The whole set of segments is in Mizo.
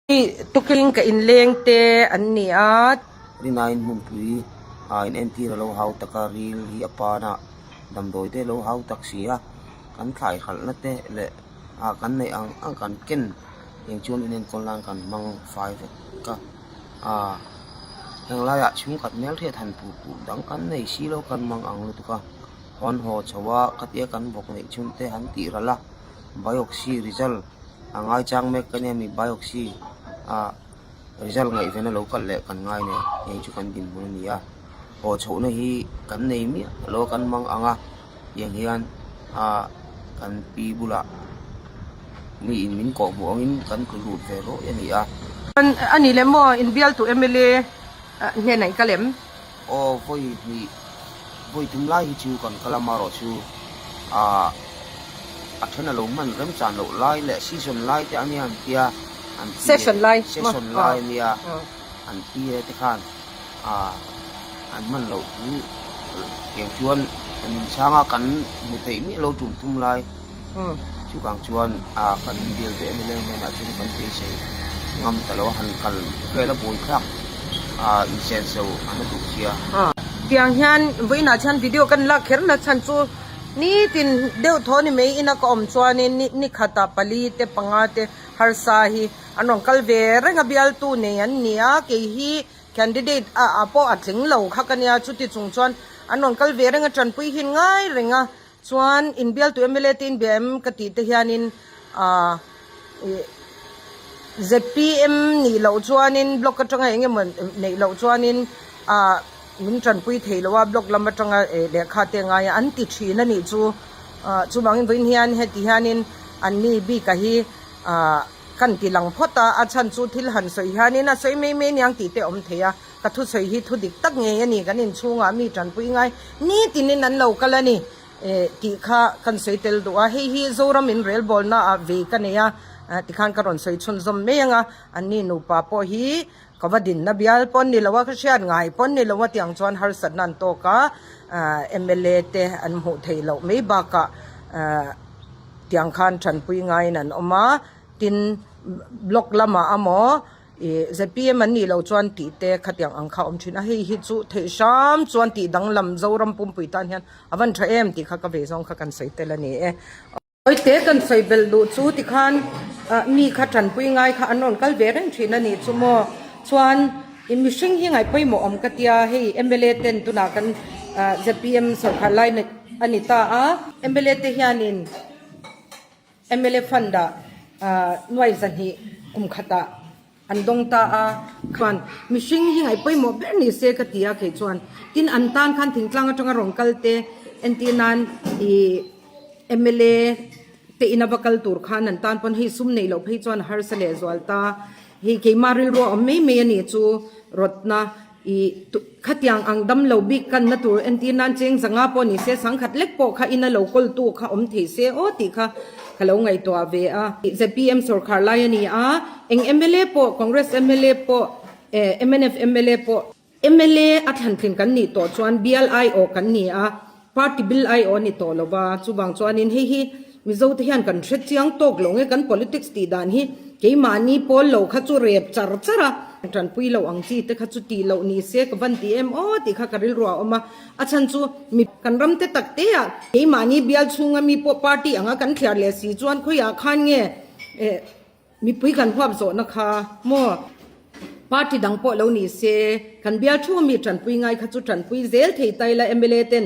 Tukin ka inleng te an ni a. Rinain hmunpui ah in entir a lo hau tak a, ril hi a pan a, damdawi te a lo hau tak si a, kan thlai hralhna te leh ah kan neih ang ang kan ken eng chuan inenkawl nan kan hmang fai vek a, ah heng laiah chhungkhat hmelhriat han puh puh dang kan nei si lo kan hmang ang lutuk a, hawn haw chho a khatia kan bawk neih chhun te han tih ralh a, biopsy result. A ngaichang mek ka nia mi biopsy ah result ngaihven a lo kalh leh kan ngai nen hei chu kan dinhmun a ni a haw chhohna hi kan nei miah lo a kan mang ang a tiang hian ah kan pi bulah mi in min kawh hmuh angin kan tlu lut ve rawih a ni a. A ni leh maw inbialtu mla hnenah i kal em? Aw vawi hnih vawi tum lai hi chu kan kal a marawh chu ah a then a lo hman rem chan loh lai leh season lai te ania an tia an pi Session lai session lai ania an pi e te khan ah an hman loh chu tiang chuan kan inchhang a kan hmu theih miah lo tum thum lai. Chuvang chuan ah kan bial ve em em hnenah chuan kan beisei ngam ta lo a, han kal vel a buai thlak ah insenso an la duh sia. Tiang hian vawiinah chuan video kan lak kher na chhan chu nitin deuh thaw ni mai ina ka awm chuanin ni khatah pali te panga te harsa hi an rawn kal ve reng a bialtu nei an ni a kei hi candidate ah pawh a tling lo kha ka nia chuti chung chuan an rawn kal ve reng a tanpui hi ngai reng a. Chuan inbialtu mla te inbia em ka tih te hianin aah ih zpm nih loh chuanin block atanga eng emaw neih loh chuanin aah min tanpui thei lo a block lam atanga eh lehkha te a ngai a an ti thin a nih chu aah chuvangin vawiin hian heti hianin an ni bik a hi aah kan ti lang phawt a a chhan chu thil han sawi hianin a sawi mai mai aniang tih te a awm thei a. Ka thusawi hi thu dik tak ngei a ni, kan inchhungah mi tanpui ngai nitinin an lo kal a ni tih kha kan sawi tel duh a, hei hi Zoram in relbawlna ah vei ka nei a tikhan ka rawn sawi chhunzawm mai ang a, anni nupa pawh hi ka va dinna bial pawn ni lo a, ka hriat ngai pawn ni lo a tiang chuan harsatna an tawk a, mla te an hmuh theih loh mai bakah tiang khan tanpui ngaiin an awm a, tin block lamah amaw. Ih zpm an nih loh chuan tih te khatiang ang kha a awm thin a, hei hi chu theih hram chuan tih danglam Zoram pumpui tan hian a van tha em tih kha ka vei zawng kha kan sawi tel a ni e. Awite kan sawi belh duh chu tikhan mi kha tanpui ngai kha an rawn kal ve reng thin a nih chu maw chuan ih mihring hi ngaih pawimawh awm ka tia hei mla ten tunah kan zpm sawrkar lai a ni ta a, mla te hianin Mla fund ah nuai zahnih kum khatah an dawng ta a, chuan mihring hi ngaih pawimawh ber ni se ka ti a kei chuan tin an tan khan thingtlang atanga rawn kal te entir nan ih mla te ina va kal tur khan an tan pawn hei sum neih loh phei chuan a harsa leh zual ta hei keimah rilru a awm mai mai a nih chu rawtna I khatiang ang dam lo bik kanna tur entir nan cheng zanga pawh ni se, sangkhat lek pawh kha ina lo kawltu kha awm thei se aw tih kha ka lo ngaihtuah ve a. Zpm sawrkhar lai a ni a, eng mla pawh, Congress mla pawh, mnf mla pawh, mla a thlantlin kan nih tawh chuan bial aiawh kan ni a, Party bil ai aw ni tawh lova, chuvang chuanin hei hi Mizo te hian kan hre chiang tawk lo nge kan politics tih dan hi keimahni pawl lo kha chu rep char char a, tanpui lo ang chi te kha chu tih loh ni se ka van ti em aw tih kha ka rilru a awm a, a chhan chu mi kan ram te tak te ah keimahni bial chhunga mi pawh party anga kan thliar leh si chuan khawiah khan nge eh Mipui kan huap zawhna kha maw? Party dang pawh lo ni se, kan bial thu mi tanpui ngai kha chu tanpui zel thei ta ila mla ten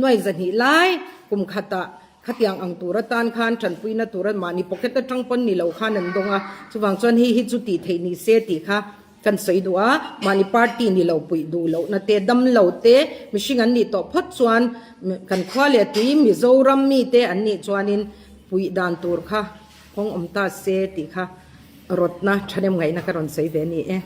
nuai zahnih lai kum khatah khatiang ang tur atan khan tanpuina tura mahni pocket atang pawn ni lo khan an dawng a, chuvang chuan hei hi chu tih theih ni se tih kha kan sawi duh a, mahni party ni lo puih duh lohna te, dam lo te, mihring an nih tawh phawt chuan kan khua leh tui Mizoram mite an nih chuanin puih dan tur kha Kawng awm ta se tih kha rawtna thahnem ngaihna ka rawn sawi ve a ni e.